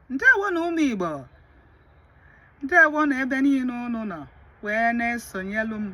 Ndewo nụ ụmụ Igbo, ndewo nụ ebe niile unu nọ wee na-esonyelu m.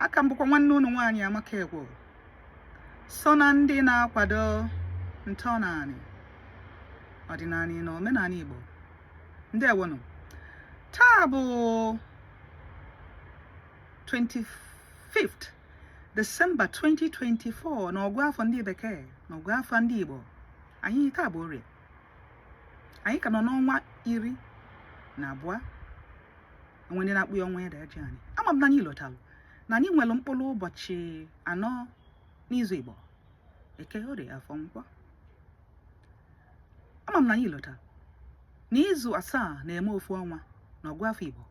Aka m bụkwa nwanne unu nwaanyị Amaka Egwu, so na ndị na-akwado ntọnanị, ọdịnanị na omenanị Igbo. Ndewo nụ. Taa bụ 25th December 2024 na ọgụ afọ ndị bekee na ọgụ afọ ndị Igbo. Anyị taa bụ orie. Anyị ka nọ n'ọnwa 12, o nwe ndị na-akpọ ya ọnwa ede ji anyị. Ama m na anyị lọtalụ na anyị nwere mkpụrụ ụbọchị 4 n'izu Igbo: eke, orie, afọ, nkwọ. Ama m na anyị lọtalụ na izu 7 na-eme ofu ọnwa na ọgụ afọ Igbo,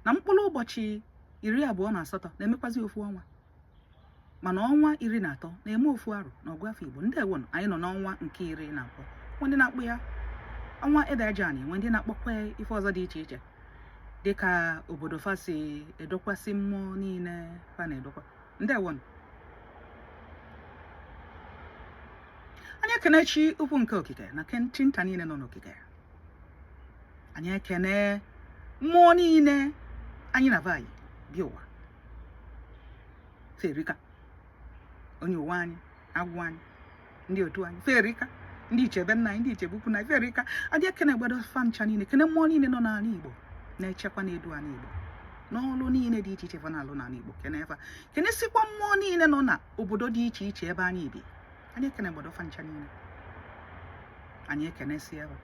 na mkpụrụ ụbọchị 28 na-emekwazi ofu ọnwa, mana ọnwa 13 na-eme ofu arọ na ọgụ afọ Igbo. Ndewo. Anyị nọ n'ọnwa nke 12. Nwe ndị na-akpọ ya ọnwa ede aja anị, nwe ndị na-akpọkwa ife ọzọ dị iche iche dịka obodo fa si edokwasị mmụọ niile fa na-edokwa. Ndewo. Anyị ekene chi ukwu nke okike na chi nta niile nọ n'okike. Anyị ekene mmụọ niile anyị na va yi bịa ụwa. Fa erika, onye ụwa anyị, agwụ anyị, ndị otu anyị, fa erika, ndị ichie be nna anyị, ndị ichie be ukwu nna anyị, fa erika. Anyị ekene gbado fa ncha niile, kene mmụọ niile nọ n'ala Igbo na-echekwa na-edu ala Igbo n'ọlụ niile dị iche iche fa na-alụ n'ala Igbo. Kene fa, kenesikwa mmụọ niile nọ na obodo dị iche iche ebe anyị bi. Anyị ekene gbado fa ncha niile. Anyị ekenesi ebe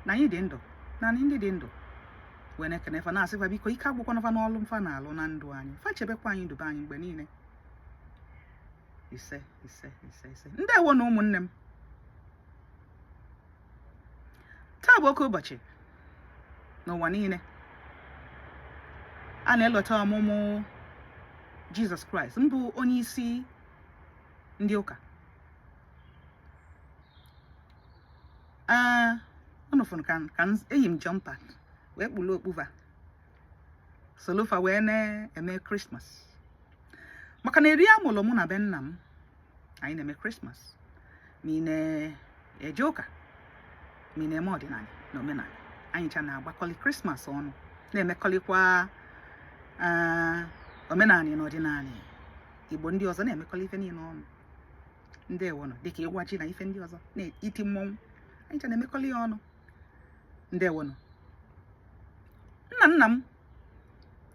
na anyị dị ndụ na anyị ndị dị ndụ wee na-ekene fa, na-asị fa biko ike agwụkwana fa n'ọlụ fa na-alụ na ndụ anyị. Fa chebekwa anyị, dube anyị mgbe niile. Ise, ise, ise, ise. Ndewo nụ ụmụnne m. Taa bụ oke ụbọchị n'ụwa niile. A na-elota ọmụmụ Jizọs Kraịst, mbụ onye isi ndị ụka. Ee, unu fụrụ ka eyi m jumper wee kpulu okpu va, solo fa wee na-eme Christmas, maka na eri a mụrụ mụ na be nna m, anyị na-eme Christmas, ma ị na-eje ụka, ma ị na-eme ọdịnala na omenala, anyị ncha na-agbakọli Christmas ọnụ, na-emekọlikwa omenala na ọdịnala Igbo ndị ọzọ, na-emekọli ife niile ọnụ. Ndewonụ. Dịka ịwa ji na ife ndị ọzọ na iti mmọnwụ, anyị ncha na-emekọli ya ọnụ. Ndewonụ. Nna nna m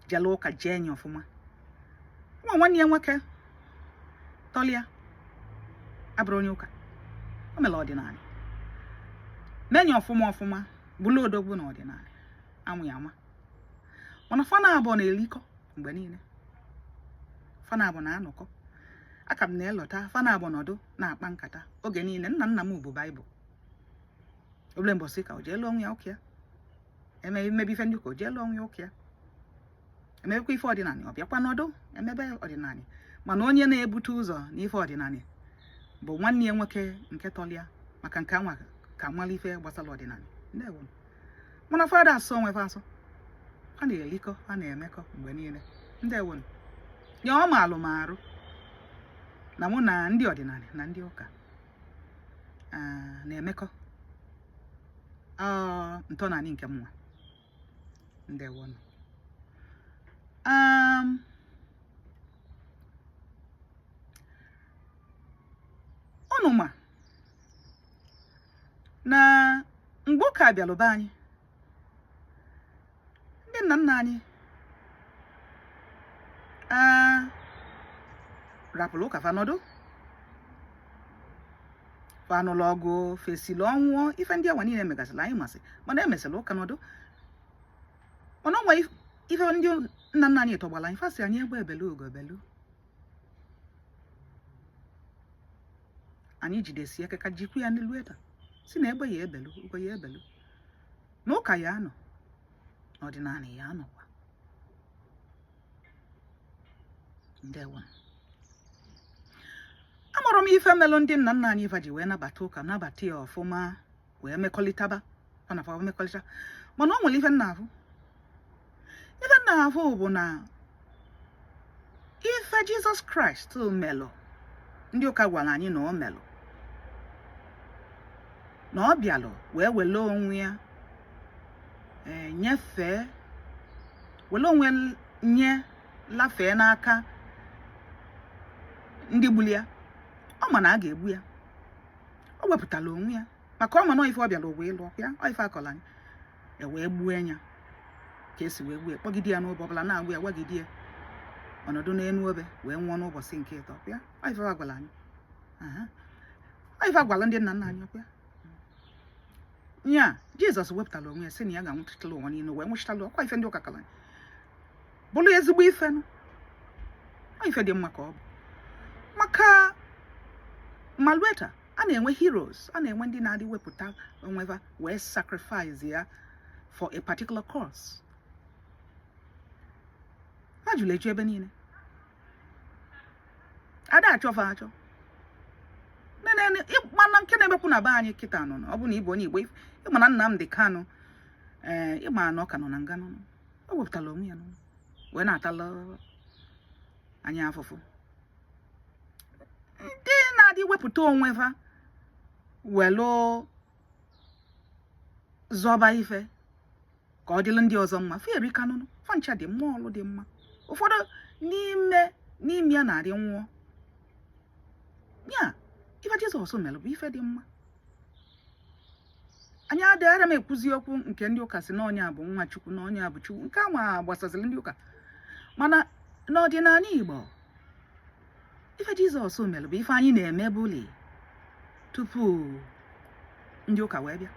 jele ụka, jee nye ọfụma. Nwa nwanne ya nwoke tọlịa abụrụ onye ụka, o mere ọdịnala, menye ọfụma ọfụma, bụlụ odogwu na ọdịnala amụ ya ama. Mana fa naabọ na-elikọ mgbe niile, fa naabọ na-anọkọ. Aka m na-elota fa naabọ nọdụ na-akpa nkata oge niile. Nna nna m bu Bible, obele mbọsị ka o jee lụọ onwe ya ụka ya, emebe ife ndị ụka, o jee lụọ onwe ya ụka ya, emebekwa ife ọdịnala, ọ bịakwa nọdụ emebe ọdịnala. Mana onye na-ebute ụzọ n'ife ọdịnala bụ nwanne ya nwoke nke tọlịa, maka nke anwa ka mmalụ ife gbasara ọdịnala. Ndewo. Mana fa ada asọ onwe fa asọ, fa na-elikọ, fa na-emekọ mgbe niile. Ndewo. Nye ọ ma alụ m arụ na mụ na ndị ọdịnala na ndị ụka na-emekọ ntọnanị nke mụnwa. Ndewonụ. Unu ma na mgbe ụka bịalụ be anyị, ndị nna nna anyị rapụrụ ụka fa nọdụ, fa nụlụ ọgụ, fesili ọnwụ, ife ndị awa niile megasịrị anyị masị, mana emesịrị ụka nọdụ. Mana o nwe ife ndị nna nna anyị tọgbara anyị. Fa sị anyị egbe ebelu, ugo ebelu. Anyị jidesie aka ka jikwa ya n'elu eta si na egbe ya ebelu, ugo ya ebelu, na ụka ya anọ, na ọdịnala ya anọkwa. Ndewo. Amarọ m ife melụ ndị nna nna anyị fa ji wee nabata ụka, nabata ya ọfụma, wee mekọlịtaba fa na fa mekọlịta. Mana o nwere ife m na-afụ. Ife m na-afụ bụ na ife Jizọs Kraịst melụ, ndị ụka gwara anyị na o melụ, Na ọ bịalụ wee wele onwe ya nyefee, wele onwe nye lafee n'aka ndị gburu ya. Ọ ma na a ga-egbu ya, o wepụtala onwe ya maka ọ ma na ife ọ bịara ụwa ịlụ ọkwa ya, ọ ife akọla anyị. E wee gbuo ya ka esi wee gbuo ya, kpọgide ya n'obe, ọbụla na-agbụ ya, gwagide ya ọnọdụ n'elu obe, wee nwụọ n'ụbọchị nke ịtọ. Ọkwa ya, ọ ife a gwara anyị. Ọ ife agwala ndị nna nna anyị. Ọkwa ya, nya Jizọs wepụtara onwe ya, sị na ya ga-anwụchitala ụwa niile, wee nwụchitala. Ọkwa ife ndị ụka kọrọ anyị bụrụ ezigbo ife nụ. Ọ ife dị mma ka ọ bụ, maka malueta a na-enwe heroes, a na-enwe ndị na-adị wepụta onwe ha wee sacrifice ya for a particular cause. Ha jụrụ eju ebe niile, ada achọ fa achọ. Mana nke na-emekwu na be anyị kịta nọ, ọ bụ na ịbụ onye Igbo, ịma na Nnamdi Kanu, ee, ịma na ọ ka nọ na nga nọ. O wepụtara onwe ya nọ wee na-atala anyị afụfụ. Ndị na-adị wepụta onwe fa welu zọba ife ka ọ dịrị ndị ọzọ mma, fa erika nụnụ, fa ncha dị mma, ọlụ dị mma. Ụfọdụ n'ime n'ime ya na-adị nwụọ ya. Ife Jizọs mere bụ ife dị mma. Anyị adịghị ara m ekwuzi okwu nke ndị ụka si na onye a bụ nwa Chukwu, na onye a bụ Chukwu. Nke anwa gbasaziri ndị ụka, mana n'ọdịnala Igbo, ife Jizọs mere bụ ife anyị na-emebuli tupu ndị ụka wee bịa,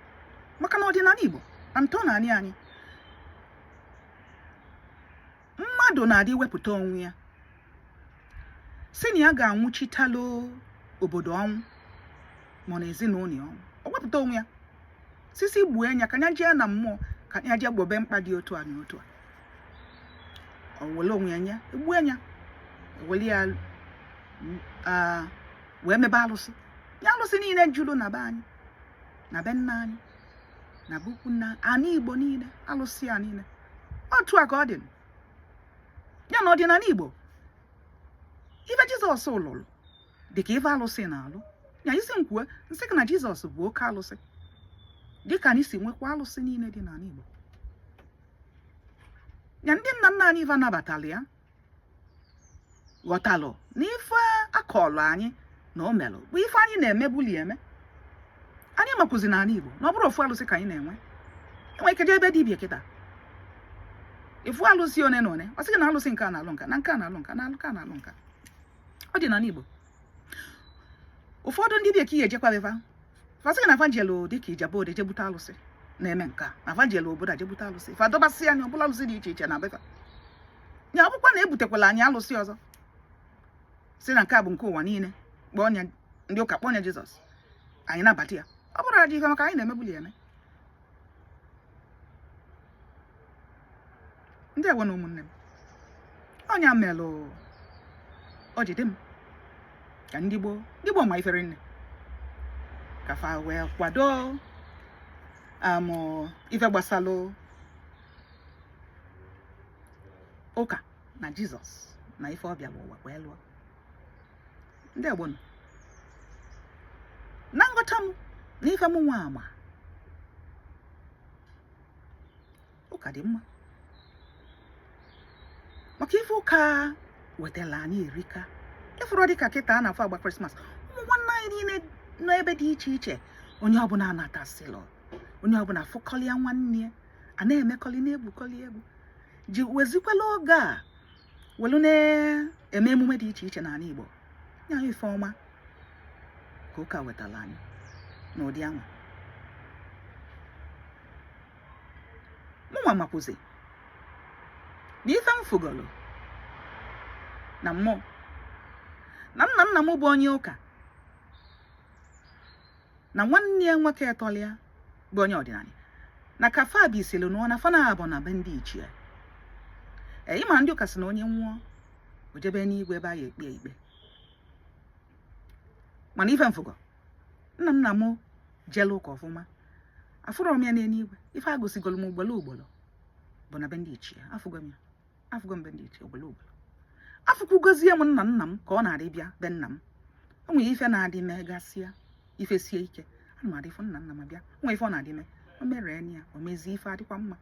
maka na ọdịnala Igbo na ntọala anyị, mmadụ na-adị wepụta onwe ya si na ya ga-anwụchitalụ obodo ọnwụ ma na ezinụlọ ya ọnwụ. O wepụta onwe ya sisi gbuo ya ka ya jee na mmụọ, ka ya jee gbobe mkpa dị otu a na otu a. O were onwe ya nye, egbuo ya, ewere ya wee mebe alụsị ya. Alụsị niile juru na be anyị, na be nna anyị, na be ukwu nna ana Igbo niile, alụsị a niile, otu a ka ọ dị ya na ọdịnala Igbo. Ife Jizọs lụrụ dịka ife alụsị na-alụ ya. Isi nkwue nsị ka na Jizọs bụ oke alụsị, dịka anyị si nwekwa alụsị niile dị n'ala Igbo ya. Ndị nna nna anyị ife anabatala ya, ghọtalụ na ife akọlụ anyị na o melụ bụ ife anyị na-emebuli eme. Anyị makwụzi n'ala Igbo na ọ bụrụ ofu alụsị ka anyị na-enwe. Enwe ike jee ebe dibịa kịta, ifu alụsị one na one, ọ sị gị na alụsị nke a na-alụ nka, na nke a na-alụ nka, na alụ ka na-alụ nka. Ọ dị n'ala Igbo. Ụfọdụ ndị dibịa ka ihe ejekwa befa, fasị gị na fa jelu dịka Ijebe Ode jebute alụsị na-eme nke a, na fa jelu obodo a jebute alụsị, fa dọbasị anya ọbụla alụsị dị iche iche na befa ya. Ọ bụkwa na ebutekwala anyị alụsị ọzọ si na nke a bụ nke ụwa niile, kpọọ ya ndị ụka, kpọọ ya Jizọs, anyị nabata ya. Ọ bụrụ ajọ ife, maka anyị na-emebuli eme. Ndị ewe na ụmụnne m, ọnya melụ o ji dị m ka ndị gboo, ndị gboo ma ifere nne ka fa wee kwado amụ ife gbasalụ ụka na Jizọs na ife ọ bịara ụwa wee lụọ. Ndị Igbo nọ na nghọta m na ife m nwa ama, ụka dị mma, maka ife ụka wetara anyị erika. Ịfụrụ dịka kịta a na-afụ agba Krismas, ụmụ nwanne anyị niile nọ ebe dị iche iche, onye ọbụla anatasịlụ, onye ọbụla fụkọlịa nwanne ya, a na-emekọlị, na-egwukọlị egwu, ji wezikwala oge a welu na-eme emume dị iche iche n'ala Igbo. Ya ife ọma ka ụka wetara anyị n'ụdị ahụ. Mụnwa makwụzi na ife m fugolu na mmụọ na nna nna m bụ onye ụka, na nwanne ya nwoke etọlịa bụ onye ọdịnala, na ka fa bisili nụọ na fa na-abụ na be ndị ichie. Ee, ịma ndị ụka sị na onye nwụọ, o jebe n'igwe ebe a ya ekpe ikpe. Mana ife mfụgo nna nna m jelu ụka ọfụma, afụrọ m ya n'eluigwe. Ife agụsigolu m ugboro ugboro bụ na be ndị ichie. Afụgo m ya, afụgo m be ndị ichie ugboro ugboro. Afụkwugozie m nna nna m ka ọ na-adị bịa be nna m. O nwere ife na-adị megasịa, ife sie ike, Ana m adị fụ nna nna m abịa nwa ife ọ na-adị me o mere ya, o mezie, ife adịkwa mma.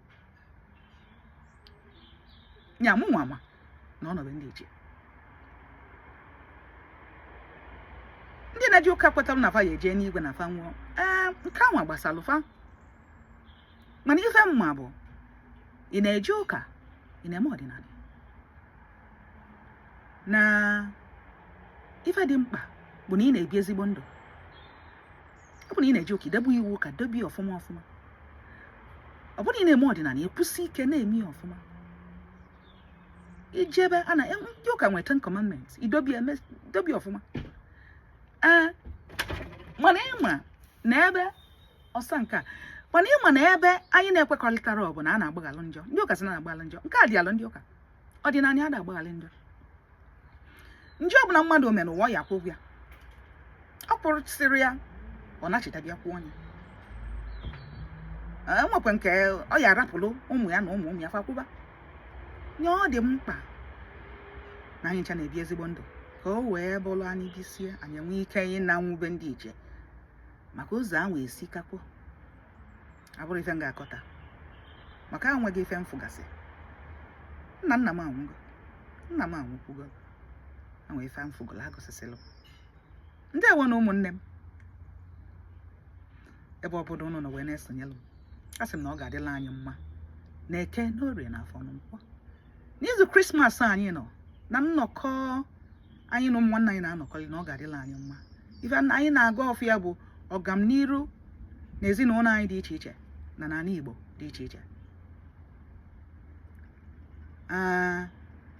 Nya mụ nwa ma na ọ nọ be ndị ichie. Ndị na-eje ụka kwetara na fa ya eje n'igwe na fa nwụọ, ee, nke anwa gbasalụ fa. Mana ife m ma bụ, ị na-eje ụka, ị na-eme ọdịnala, na ife dị mkpa bụ na ị na-ebi ezigbo ndụ. Ọ bụ na ị na-eje ụka, idebe iwu ụka, dobe ya ọfụma ọfụma. Ọ bụrụ na ị na-eme ọdịnala, ịkwụsị ike na-eme ya ọfụma. Ijebe a na ndị ụka nwere Ten Commandments, idobe ya, dobe ya ọfụma. Ee, mana ịma na ebe ọsa nke a, mana ịma na ebe anyị na-ekwekọrịtara ọ bụ na a na-agbaghalụ njọ. Ndị ụka sị na na-agbaghalụ njọ, nke a dị alụ. Ndị ụka ọdịnala a na-agbaghalụ njọ. Njọ ọbụla mmadụ mere n'ụwa, ya akwụ ụgwọ ya. Ọ kwụsịrị ya, ọ nachita bịa kwụọ onye enwekwa nke ọ ya arapụrụ ụmụ ya na ụmụ ụmụ ya fa kwụba nye. Ọ dị mkpa na anyị ncha na-ebi ezigbo ndụ ka o wee bụrụ anyị bisie, anyị enwee ike ịnanwu be ndị ichie, maka ụzọ ahụ esikakwo abụrụ ife m ga-akọta maka anweghị ife m fụgasị. Nna nna m anwụgo, nna m anwụkwugo, anwe ife m fụgolo agụsịsịlụ. Ndewo na ụmụnne m, ebe ọ bụla unu nọ wee na-esonyelụ m, a sị m na ọ ga-adịla anyị mma na Eke, na Orie, na Afọ, na Nkwọ. N'izu Krismas anyị nọ na nnọkọ anyị na ụmụ nwanne anyị na-anọkọrị, na ọ ga-adịla anyị mma. Ife anyị na-agọ ọfọ ya bụ ọgamniru na ezinụlọ anyị dị iche iche na n'ala Igbo dị iche iche.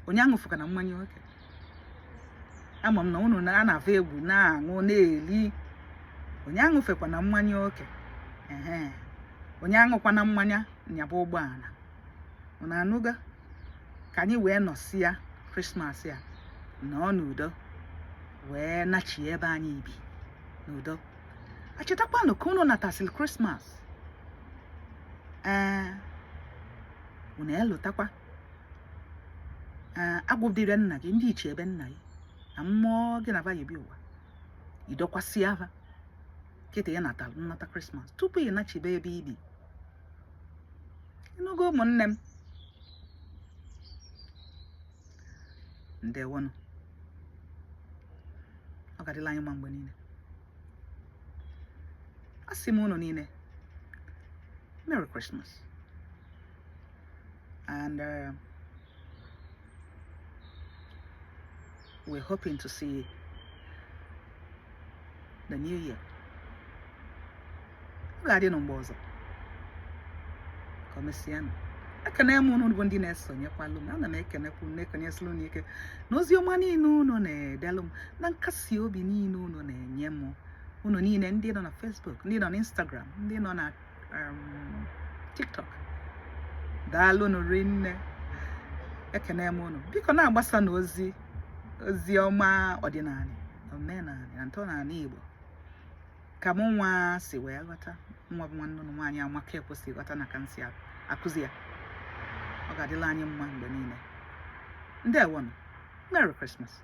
Onye aṅụfụka na mmanya oke. Ama m na unu a na-afụ egwu na-aṅụ na-eli. Onye aṅụfekwa na mmanya oke, ehe, onye aṅụkwa na mmanya nyaba ụgbọala. Unu anụgo? Ka anyị wee nọsịa Krismas a nọọ n'udo, wee nachie ebe anyị bi n'udo. Achetakwanụ ka unu natasịrị Krismas, ee, unu elotakwa, ee, agwụdịrị nna gị, ndị ichie ebe nna gị na mmụọ gị na vayebi ụwa, idokwasị ava kịta ị natara nnata Krismas tupu ị nachibe ebe ibi. Ịnụgo, ụmụnne m? Ndewonụ. Ọ ga-adịla anyị mma mgbe niile. Asị m unu niile Merry Christmas and we're hoping to see the new year. Ọ ga-adị nụ mgbe ọzọ, ka o mesịanụ. Ekene m unu bụ ndị na-esonyekwalụ m. Ana m ekenekwu unu, na-ekenyesịrị unu ike na ozi ọma niile unu na-edelụ m na nkasi obi niile unu na-enye m. Unu niile ndị nọ na Facebook, ndị nọ na Instagram, ndị nọ na TikTok, daalụnụ rinne. Ekene m unu. Biko na-agbasa na ozi ozi ọma ọdịnala, omenala na ntọala Igbo, ka mụ nwa si wee ghọta, nwa bụ nwanne unu nwaanyị Amaka ekwesị ghọta na ka m si akụzi ya. Ọ ga-adịla anyị mma mgbe niile. Ndewonụ. Merry Christmas.